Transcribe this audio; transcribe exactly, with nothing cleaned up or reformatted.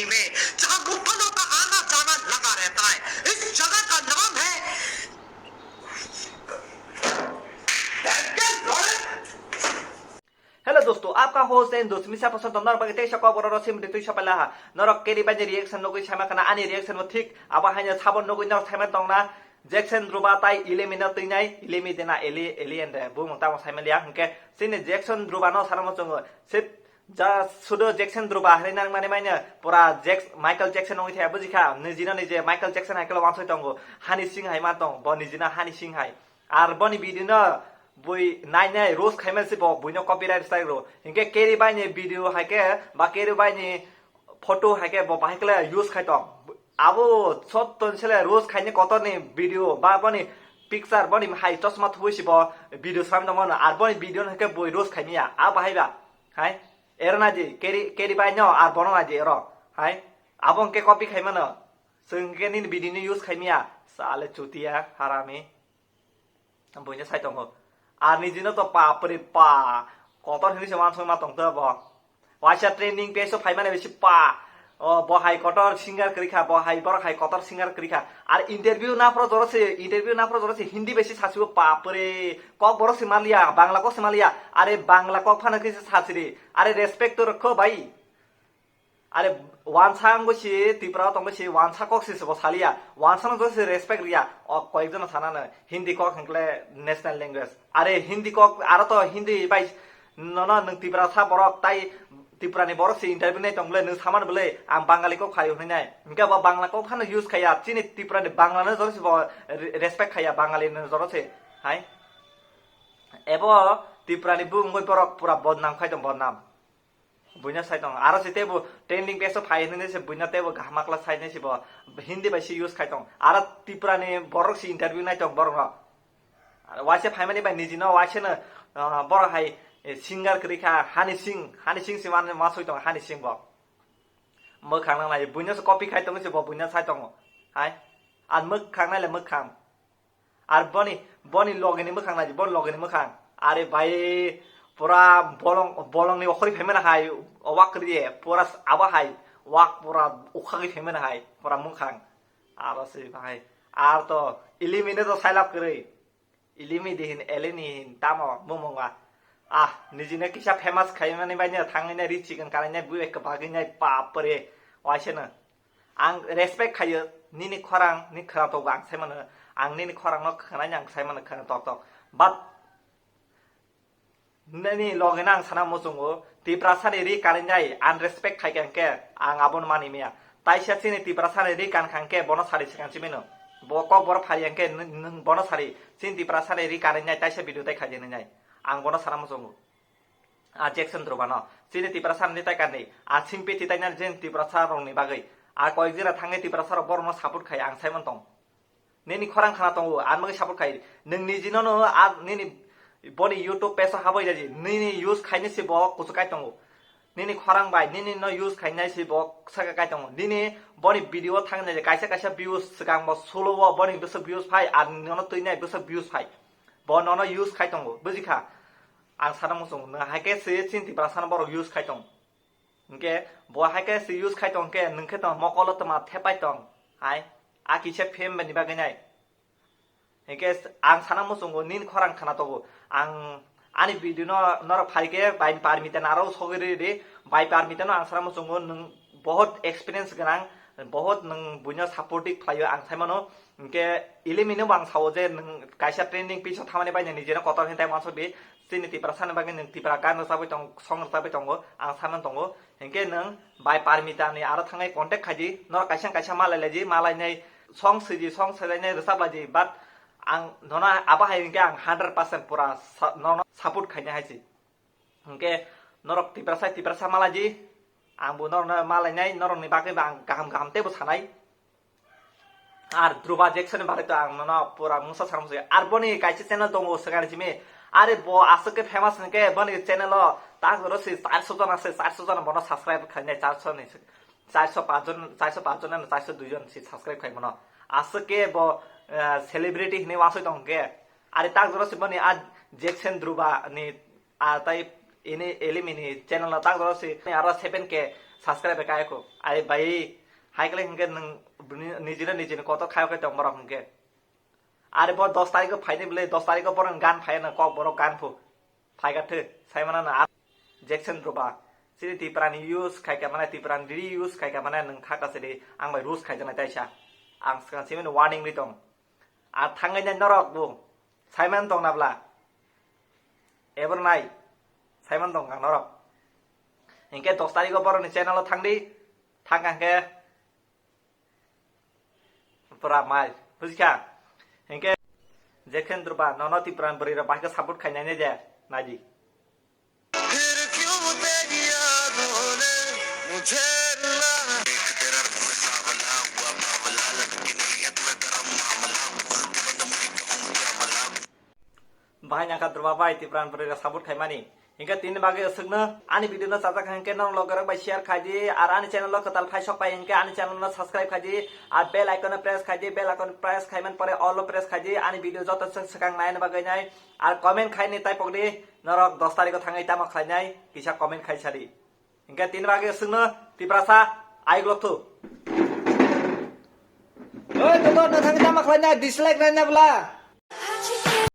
में जहाँ गुफनों का आना जाना लगा रहता है। इस जगह का नाम है Hello dosto, आपका होस्ट एंड दोस्त मिसा पसंद तो नर बगे तेईस को बरो रसिम ऋतु सपला हा। नर केरी बाजे रिएक्शन नगुई सामा कना आनी रिएक्शन वो ठीक। अब हाइने साबन नगुई नर सामा तोंगना जैक्सन ध्रुवा ताई इलेमी न तैनाई, इलेमी देना एली, एली एंड बूम तामो सामा लिया। हंके सिने जैक्सन ध्रुवा न सारा मचंगो। सिर्फ जा सुदो जैक्सन ध्रुवा हरे नांग माने माने पूरा जैक्स-, माइकल जैक्सन नगुई थे बुझिखा। निजिना निजे माइकल जैक्सन हाइकल वांसोई तोंगो। हानी सिंह हाई मा तोंग, बो निजिना हानी सिंह हाई। Ar boni video no bui nai nai roast khaimani se bo bui no copyright strike ro. Hinkhe Keri bai ni video hai khe ba Keri bai ni photo hai khe bo bahai khe use khai tong. Abo sotto ni sele roast khaini kotor ni video ba boni picture boni hai chosma thubui si bo video sam tong mano. Ar boni video no hai khe bui roast khaimiya. A bahai ba hai era nai di Keri, Keri bai no ar bono nai di ero hai. Abo hinkhe copy khaimano. Chwng hinkhe nini video no use khaimiya. Sale chutiya harami. Buino sai tongo. Ar nijino to pa pore pa. Kotor hinwi se wansuk ma tong tebo. Waisa trending page o phaimani bisi pa. O bo hai kotor singer kwrwi kha, bo hai borok hai kotor singer kwrwi kha. Ar interview na pro joro se, interview na pro joro se Hindi bisi sasibo pa pore. Kok borok se maliya, Bangla kok se maliya. Are Bangla kok phano khe se sasiri. Are respect to rokho bai. Are wansa wngwi si Tripura o tongwi si wansa kok si se bo saliya, wansa no joto se respect riya, o koyek jono sana no Hindi kok hinkle national language, are Hindi kok aro to Hindi bai nono nwng Tiprasa borok tai Tripura ni borok se interview nai tong bwle nwng samani bwle ang Bangali kok phaio hinwi nai, hinkhe bo Bangla kok phano use khaiya, chini Tripura ni Bangla no joto se bo re-, respect khaiya Bangali no joto se hai, ebo Tripura ni bumungwi borok pura bodnam khai tong bodnam. Buino sai tong. Aro se tebo trending page o phai hinwi se buino tebo kaham akla sai nai se bo Hindi bai se use khai tong. Aro Tripura ni borok se interview nai tong borok no. Waisa phaimani bai niji no waisa no, ah, borok hai, eh, singer kwrwi kha Hani Singh, Hani Singh se man ma soi tong Hani Singh bo. Mwkhang nang nai buino se copy khai tong se bo buino sai tongo. Hai. An mwkhang nai le mwkhang. Ar boni, boni logeni mwkhang naidi, boni logeni mwkhang. Are bai pura bolong, bolongni okhori phaimani hai, o wak kwrwi, pura s-, abo hai, wak pura ukhagwi phaimani hai, pura mwkhang. Aro se bahai. Ar to, ilimi no to sailap kwrwi. Ilimi di hin, eleni hin, tamo, mumung ba. Ah, nijino kisa famous khaimani bai no thangwi nai ri chicken kanai nai bui bai kwbagwi nai, bapre. Waisa no. Ang respect khayo, nini khorang ni khwnatok ang sai mano, ang nini khorang no khwnai ang sai mano khwnatok tok. But nini loge no ang sana muchungo, Tiprasa ni ri kanai nai unrespect khai khe ang khe, ang abo no mani maya. Taisa chini Tiprasa ni ri kan kha ang khe bono sari swkang chimino. Bo kok boro phari ang khe nwng, nwng bono sari, chini Tiprasa ni ri kanai nai taisa video tai khai nai. Ang bono sana muchungo. A Jackson Drubano, chini Tiprasa ni tai kanwi, a Simpi titai nani jeng Tiprasa rokni bagwi, a koyek jera thangwi Tiprasa rok borokno support khai ang saimon tong. Nini khorang khana tongo, ang bagwi support khai. Nwng nijino no a nini boni YouTube page o habai jaji, nini use khaini se bo kuchuk kai tongo. Nini khorang bai, nini no use khainai se bo saka kai tongo. Nini boni video thangwi naidi kaisa kaisa views swkang bo solo o boni bwswk views phai, ar nono twi nai bwswk views phai. Bo nono use khai tongo, bujikha? Ang sana muchung, nwng hai khe se chini Tiprasa no borok use khai tong. Hinkhe bo hai khe se use khai tong khe, nwng khe tong mokolo tongma thepai tong. Hai, a kisa fame bani bagwi nai. Hinkhe ang sana muchungo nini khorang khana togo. Ang ani video no norok phai khe bai Parmita no aro sogwi rwi di. Bai Parmita no ang sana muchungo nwng bohot experience gwnang, bohot nwng buino supportive khlaio ang saimano. Hinkhe ilimino bo ang sao je nwng kaisa trending piece o thamani bai nini jeno kotor hintai uansuk di. Chini Tiprasa ni bagwi nwng Tipra gan rwchapwi tong, song rwchapwi tongo, ang saimano tongo. Hinkhe nwng bai Parmita ni aro thangwi contact khaidi, norok kaisa kaisa malai laidi, malai nai song swidi, song swilai nai rwchap laidi, but ang nono abo hai hinkhe ang hundred percent pura sa-, nono support khainai hai se. Hinkhe norok Tiprasa, Tiprasa malai di, ang bo norokno malai nai, norokni bagwi bo ang kaham kaham teibo sanai. Ar Dhruba Jackson ni bagwi to ang nono pura mungsa sana muchungo. Ar boni kaisa channel tongo swkang simi. Are bo aswk khe famous hinkhe boni channel o tak oro se charso jona se, charso jona bono subscribe khainai, charso ni se, charso paanch jon, charso paanch jon na charso dui jon se subscribe khai mano. Aswk khe bo, eh, celebrity hinwi uansuk tong khe. Are tak oro se boni a Jackson Dhruba ni a tai ini elimini channel no tak doro si aro seven K subscribe kai ko. Ai bai, hai kale hingke nung nijira nijini koto khayo kai tong borok hingke. Are bo dos tarikh o phaini bwle, dos tarikh o borok gan phai na kok borok gan phu. Phai ga thwi, sai mana na. Jackson Ruba. Sini Tiprani use khai ka mana, Tiprani reuse khai ka mana nung thak ta sidi ang bai rules khai jana taisa. Ang swkang simi warning ri tong. A thangai na norok bo. Sai man tong na bla. Ebor nai. Sai man tong kang norok. Hingke dos tarikh o borok ni channel o thang di. Thang kang ke. Pura mai, bujikha? Hingke Jackson Ruba, nono Tiprani bwrwi rok bahai khe support khainai ne je, naidi. Bahai nangkha Dhruba bai Tiprani bwrwi rok support khaimani. Hingke tini bagwi aswkno ani video no chajak hingke nong logerok bai share khaidi, ar ani channel o kwtal phai sok pai hingke ani channel no subscribe khaidi, ar bell icon no press khaidi, bell icon press khaiman pore all o press khaidi, ani video joto swk swkang naina bagwi nai, ar comment khaini tai pokdi norok dos tarikh o thangwi tamo khlainai kisa comment khai sadi. Hingke tini bagwi aswkno Tiprasa ayuk lokthuk. Oi, toto no thangwi tamo khlainai dislike naina bla.